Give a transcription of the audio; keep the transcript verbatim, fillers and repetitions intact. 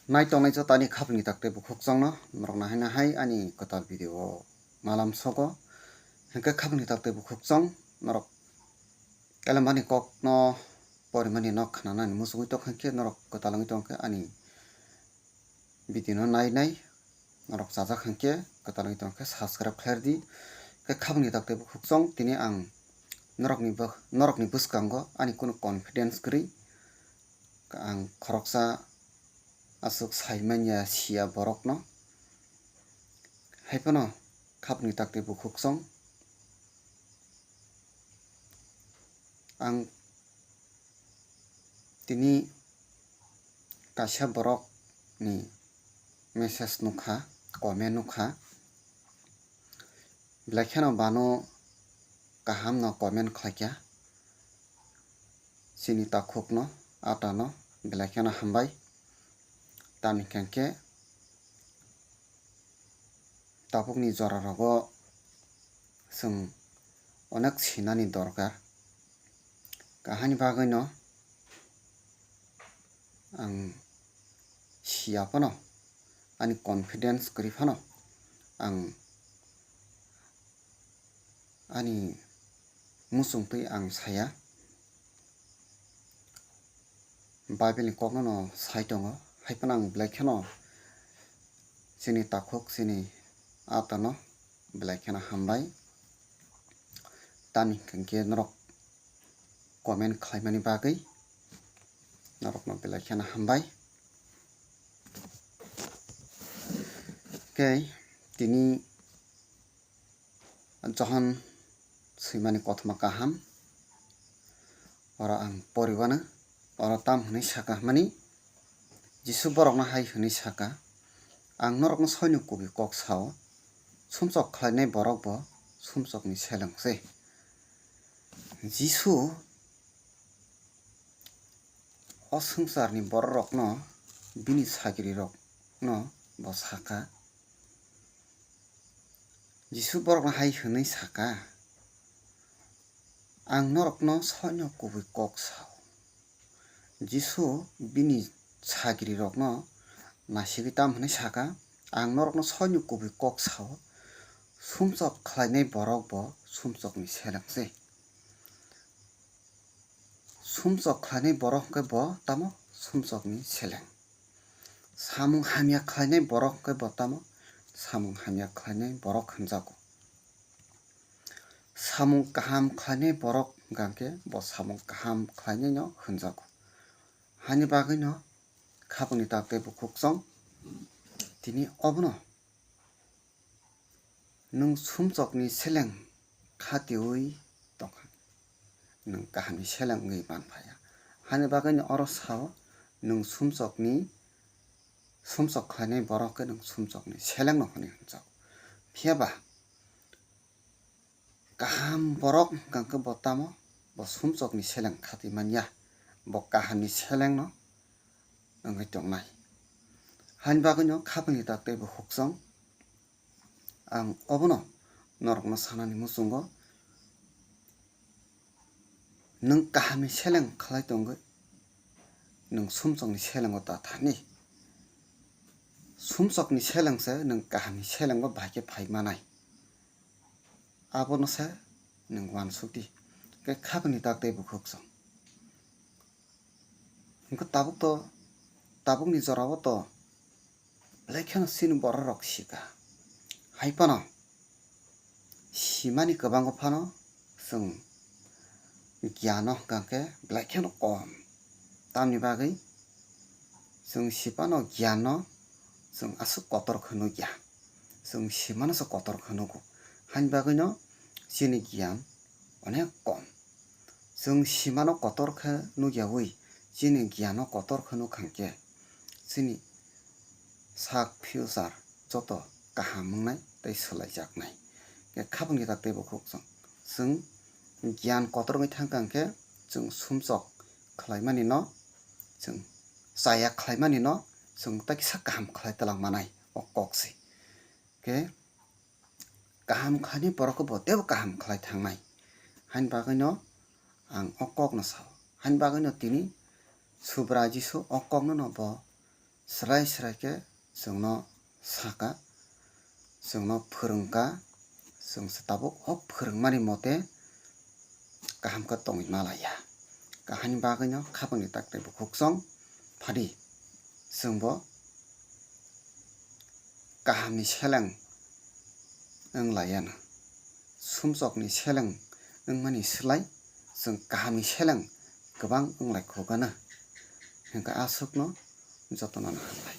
Nai tongnai jotani khapni tak tei bukhuk chongno norok nahai nahai ani kwtal video o malam sogo. Hinkhe khapni tak tei bukhuk chong norok elemani kokno porimani no khnanani muchungwi tongkha hinkhe norok kwtal wngwi tongkha ani video no nai nai norok chajak hinkhe kwtal wngwi tongkha subscribe khlai rwdi. Hinkhe khapni tak tei bukhuk chong tini ang norokni bw-, norokni bwskango ani kunu confidence kwrwi. Ang khoroksa aswk saimanya siya borokno, haiphano khapni tak tei bukhuk chong. Ang tini kaisa borokni message nukha, comment nukha. Belai kheno bano kaham no comment khlaikha. Chini takhukno, atano belai kheno hambai. Tamni hwnkhe tabukni jora rogo chwng onek sinani dorkar. Kahani bagwino ang siya phano, ani confidence kwrwi phano ang ani muchungtwi ang saya. Bible ni kokno no sai tongo, haiphano ang belai kheno chini takhuk chini atano belai kheno hambai. Tamni hwnkhe norok comment khlaimani bagwi norokno belai kheno hambai. Khe tini Johon swimani kothoma kaham, oro ang poriwano, oro tam hwnwi saka hwnmani, Jisu borokno hai hwnwi saka, "Ang norokno soino kubui kok sao, sumsok khlainai borok bo sumsokni seleng se." Jisu o swngcharni bororokno, bini sagrirokno bo saka. Jisu borokno hai hwnwi saka, "Ang norokno soino kubui kok sao." Jisu bini sagrirokno nasigwi tam hwnwi saka, "Ang norokno soino kubui kok sao, sumsok khlainai borok bo sumsokni seleng se." Sumsok khlainai borok hwnkhe bo tamo sumsokni seleng. Samung hamya khlainai borok hwnkhe bo tamo samung hamya khlainai borok hwnjago. Samung kaham khlainai borok hwnkha khe bo samung kaham khlainaino hwnjago. Hani bagwino khapangni tak tei bukhuk chong tini obono nwng sumsokni seleng khatiui tongkha, nwng kahamni seleng wngwi manphaya. Hani bagwino oro sao, nwng sumsokni, sumsok khlainai borok khe nwng sumsokni selengno hwnwi hwnjago. Phiya ba kaham borok hwnkha khe bo tamo, bo sumsokni seleng khati manya, bo kahamni selengno wngwi tongnai. Hani bagwino khapangni tak tei bukhuk chong ang obono norokno sanani muchungo, nwng kahamni seleng khlai tongwi nwng sumsokni selengo ta thani. Sumsokni selengse nwng kahamni selengo bahai khe phai manai. Abono se nwng uansuk di. Khe khapangni tak tei bukhuk chong. Hwnkhe tabuk to, tabukni jorao to belai kheno chini bororok sika. Hai phano simani kwbango phano chwng giyan no hwnkha khe belai kheno kom. Tamni bagwi chwng si phano giyan no chwng aswk kotor khe nukya. Chwng simano se kotor khe nugo. Hani bagwino chini giyan onek kom. Chwng simano kotor khe nukyaui chini giyano kotor khe nukha khe chini sak future joto kaham wngnai tei swlaijaknai. Khe khapangni tak tei bukhuk chwng, chwng giyan kotor wngwi thangkha khe chwng sumsok khlaimani no, chwng chaya khlaimani no chwng tai kisa kaham khlai twlang manai o kok se. Khe kaham khlainai borok khe bo teibo kaham khlai thangnai. Haini bagwino ang o kokno sao. Haini bagwino tini Subra Jisu o kokno no bo Srai srai khe chwngno saka, chwngno phwrwngkha, chwng se tabuk o phwrwngmani mote kaham khe tongwi malaiya. Kahani bagwino khapangni taktai bukhuk chong phadi chwngbo kahamni seleng wng laiya na. Sumsokni seleng wngmani slai chwng kahamni seleng kwbang wng lai khogana. Hwnkhe aswkno jotono hambai.